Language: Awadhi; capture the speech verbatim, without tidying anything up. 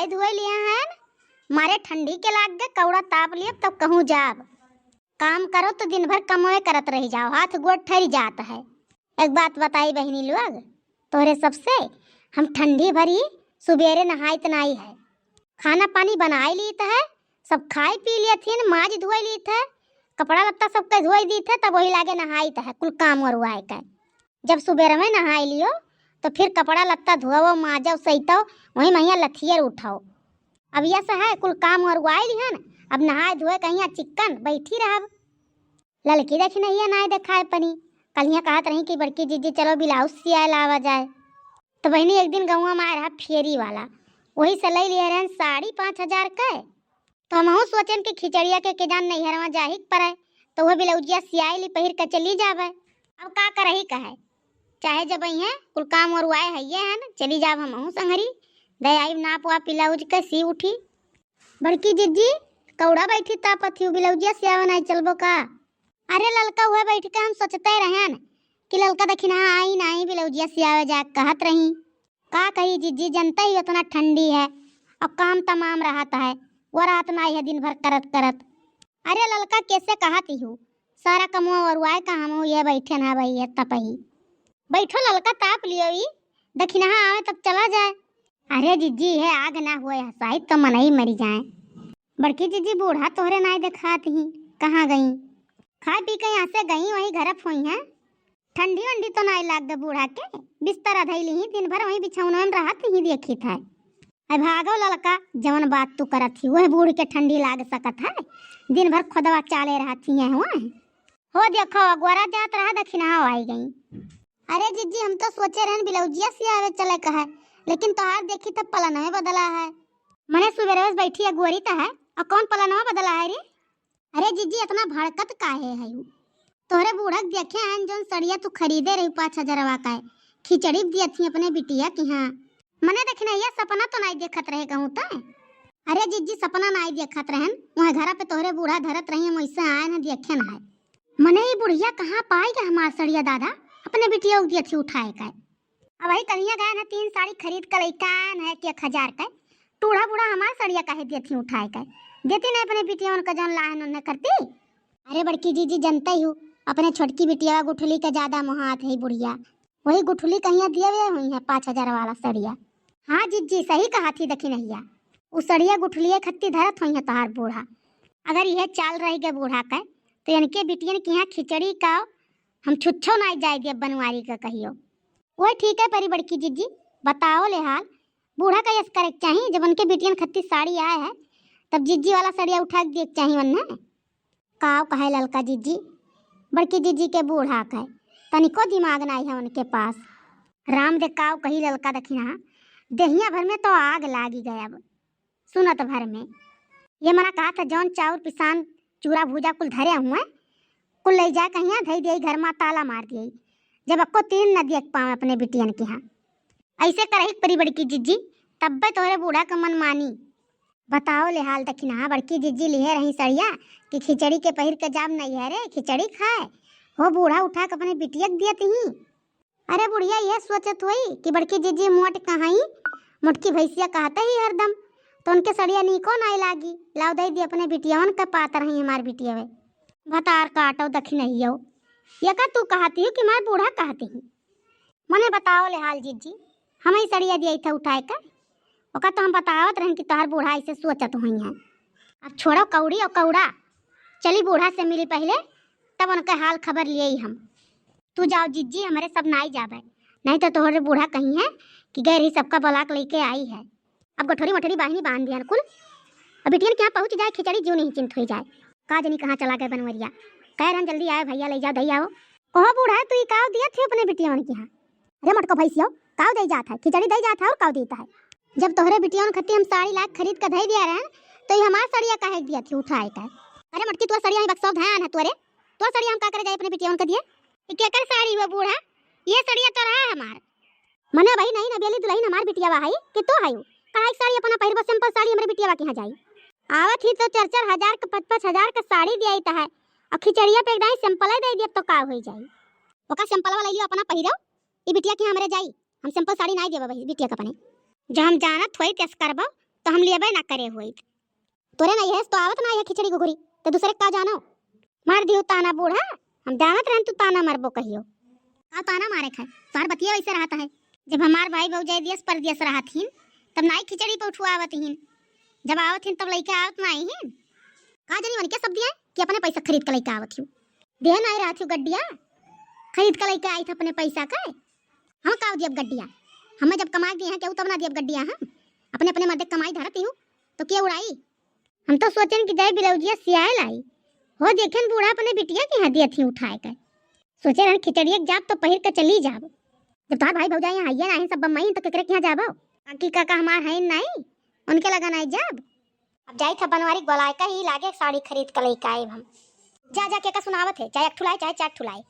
धोए लिया है न, मारे ठंडी के लाग गए, कौड़ा ताप लिए, तब कहूँ जाब। काम करो तो दिन भर कमवे करत रह जाओ, हाथ गोड़ ठरी जात है। एक बात बताई बहिनी लोग, तोहरे सबसे हम ठंडी भरी सुबेरे नहाइत नाई है, खाना पानी बनाई लीत है, सब खाई पी लियत हिन, माज धोई लीत है, कपड़ा लत्ता सबके धोई दीत है, तब वही लागे नहाइत है, कुल काम ओरुआए के। जब सुबेर में नहाई लियो, तो फिर कपड़ा लत्ता धोवो, माजो, सैतो, वही महिया लथियर उठाओ। अब यस है, कुल काम ओरुआई लिहन, अब नहाए धोए कहिया चिक्कन बैठी रहब। ललकी दखिनहिया नाई देखाए पनी। कलिया कहत रही कि बड़की जिज्जी चलो ब्लाउज सियाए लावा जाए। तो बहिनी एक दिन गौवा में आए रहा फेरी वाला, वही से ले लिए रहन साड़ी पाँच हजार के। तो हमहू सोचन कि खिचड़िया के के जान नैहरवा जाही के पड़े, तो वह ब्लाउजिया सियाए ली पहिर के चली जाबे। अब का करही कहे, चाहे जब अइहें कुल काम ओरुआए हइये हन, चली जाब हमहू संघरी, दे आइब नाप वाप ब्लाउज के सी उठी। बड़की जिज्जी, कौड़ा बैठी तापत ही, ब्लाउजिया सियावे नाई चलबो का? अरे ललका, उहे बैठ के हम सोचते रहन कि ललका दखिनहा आई नाई, ब्लाउजिया सियावे जाए कहत रही। का कही जिज्जी, जनते ही उतना ठंडी है और काम तमाम रहत है, वो रात नाई है दिन भर करत करत। अरे ललका, कैसे कहत ही हूँ, सारा कमवा ओरुआए का, हमहू ये बैठे ना भाई, ये तपही। बैठो ललका, ताप लियो ई, दखिनहा आवे तब चला जाए। अरे जिज्जी, है आग ना हुए हसाई तो मनई मरी जाए। बड़की जिज्जी, बूढ़ा तोहरे नाई देखात ही, कहाँ गई? खाए पी के यहाँ से गई, वही घर होई हैं। ठंडी वंडी तो नाई लाग दे बूढ़ा के, बिस्तर अधैली ही, दिन भर वही बिछौना में रहत ही देखी था। अरे भागो ललका, जवन बात तू करत ही, वह बूढ़ के ठंडी लाग सकत है, दिन भर खुदवा चाले रहत ही है वह। हो देखो, अगोरा जात रहा, दखिनहा आई गई। अरे जिज्जी, हम तो सोचे रहन ब्लाउजिया सियावे चले का है, लेकिन तोहार देखी तब पलनवे बदला है। मने सुबेरे से बैठी अगोरी त है, और कौन पलनवा बदला है रे? अरे जिज्जी, इतना भड़कत काहे है यू? तोहरे बूढ़ा के देखे हैं जौन सड़िया तू खरीदे रही पाँच हजारवा का है, खिचड़ी दिया थी अपने बिटिया की। हाँ, मने दखिनहिया सपना तो नाई देखत रहे कहूँ तय। अरे जिज्जी, सपना नाई देखत रहन, वह घरा पे तोहरे बूढ़ा धरत रही, हम वैसे आए न देखे न है। मने ई बुढ़िया कहाँ पाई के हमार सड़िया दादा, अपने बिटिया के दिया थी उठाए का। अब वही कलिया गए न तीन साड़ी खरीद के लइका आए न है कि एक हजार का, टूढ़ा बूढ़ा हमार सड़िया काहे दिया थी उठाए का, देती नहीं अपने बिटिया उनका जौन लाहन उन्हें करती। अरे बड़की जिज्जी, जनते ही हो, अपने छोटकी बिटिया गुठली का ज्यादा मोहात है बुढ़िया, वही गुठली कहिया दिए हुए हुई है पाँच हजार वाला सड़िया। हाँ जिज्जी, सही कहा थी दखिनहिया, उ सड़िया गुठलिए खत्ती धरत हुई है तोहार बूढ़ा। अगर यह चाल रही गए बूढ़ा का, तो इनके बिटियन के यहाँ खिचड़ी का हम छुच्छो ना जाए दिया बनवारी का कहियो। वह ठीक है परी बड़की जिज्जी, बताओ ले हाल, बूढ़ा का यस करे के चाही, जब उनके बिटियन खत्ती साड़ी आए है, तब जिज्जी वाला सड़िया उठा के दिए के चाही उन्हें। काव कहे ललका जिज्जी, बड़की जिज्जी के बूढ़ा कहे, तनिको दिमाग नाई है उनके पास। राम दे काव कही ललका दखिनहा, देहिया भर में तो आग लागी गए अब सुनत भर में। ये मना कहा था जौन चाउर पिसान चूरा भूजा कुल धरे हुए, कुल ले जा कहिया धई दिए घर में ताला मार दिए, जब अक्को तीन न देख पावे अपने बिटियन के यहाँ। ऐसे करही परी बड़की जिज्जी, तब्बे तोहरे बूढ़ा के मन मानी। बताओ ले हाल दखिनहा, बड़की जिज्जी लिहे रही सड़िया कि खिचड़ी के पहिर के जाब नैहरे खिचड़ी खाए, हो बूढ़ा उठा के अपने बिटिया के दियत ही। अरे बुढ़िया यह सोचत हुई कि बड़की जिज्जी मोट कहाई, मोटकी भैंसिया कहते ही हरदम, तो उनके सड़िया नीको नाई लागी, लाओ दे दी अपने बिटियावन के पातर ही हमार बिटियावे। भतार काटो दखिनहियो, ये का तू कहती हो कि हमार बूढ़ा कहती ही? मने बताओ ले हाल जिज्जी, हम ही सड़िया दिया था उठाए का, ओका तो हम बतावत रहन कि तोहर बूढ़ा ऐसे सोचत हुई हैं। अब छोड़ो कौड़ी और कौड़ा, चली बूढ़ा से मिली पहले, तब उनका हाल खबर लिए हम। तू जाओ जिज्जी, हमरे सब नाई जाबे, नहीं तो तोहरे बूढ़ा कही है कि गैर ही सबका बुला के लेके आई है। अब गठोरी मोठरी बाहिनी बांध दिया कुल, अब बिटियन के यहाँ पहुँच जाए खिचड़ी जीव नहीं चिंत हुई जाए। का जनी कहाँ चला गए बनवरिया, कह रहन जल्दी आए भैया ले जाओ दही आओ। कहो बूढ़ा तू ही काव दिया थे अपने बिटियन के यहाँ? अरे मोटको भैंसियो, काव दे जात है, खिचड़ी दे जात है और काव देता है। जब तोहरे बिटियन खत्ती हम साड़ी लाख खरीद के धई दिया रहन, तो ये हमार सड़िया काहे दिया थी उठाए का? अरे मोटकी तोर सड़िया ही बक्सो धयान है तोरे, तोर सड़िया हम का करे जाए अपने बिटियन के दिए? ई केकर साड़ी हुआ बूढ़ा? ये सड़िया तो रहा हमार। मने भाई नहीं ना बेली दुल्हन हमार बिटियावा है कि तो है? कढ़ाई साड़ी अपना पहिरबो, simple साड़ी हमरे बिटियावा के यहाँ जाई। आवत ही तो चार चार हजार के, पाँच पाँच हजार के साड़ी दिया है और खिचड़िया पे एकदम simple ही दे दिया तो का हो जाई? ओका simple वाला लियो अपना पहिरो, ई बिटिया के हमरे जाई, हम simple साड़ी नाई देबो भाई बिटिया के अपने। जो हम जानत होई तेस करबो, तो हम लेबे ना करे हुई। तोरे नहीं है तो आवत ना है खिचड़ी घुघुरी, तो दूसरे का जानो। मार दियो ताना बूढ़ा, हम जानत रहन तू ताना मरबो कहियो। का ताना मारे खाए? तोहार बतिया वैसे रहता है। जब हमार भाई भौजाई दियस परदेस रहत हिन, तब नाई खिचड़ी पे उठुआवत हिन। जब आवत हिन तब लइके आवत नाई हिन। का जानी उनके सब दिया कि अपने पैसा खरीद के लइके आवत हियो। देह नाई रहत हियो गड्डिया, खरीद के लइके आई थे अपने पैसा के। हम का दियब गड्डिया? हमें जब कमाई दिए हैं केहू तब ना दियब गड्डिया हम। अपने अपने मर्दे कमाई धरत हियो तो के उड़ाई? हम तो सोचेन कि जाए ब्लाउजिया सियाए लाई। हो देखेन बूढ़ा अपने बिटिया के यहाँ दियत ही उठाए के। सोचे रहन खिचड़िया के जाब तो पहिर के चली जाब। जब तोहार भाई भौजाई यहाँ आइए नाही सब बम्मई तो केकरे के यहाँ जाबो? काकी काका हमार हैं नाही, उनके लगा नाही जाब। अब जाई था बनवारी के बोलाए का ही लागे साड़ी खरीद के लइके आए हम। जा जा के का सुनावत है, चाहे एक ठुलाई चाहे चार ठुलाई।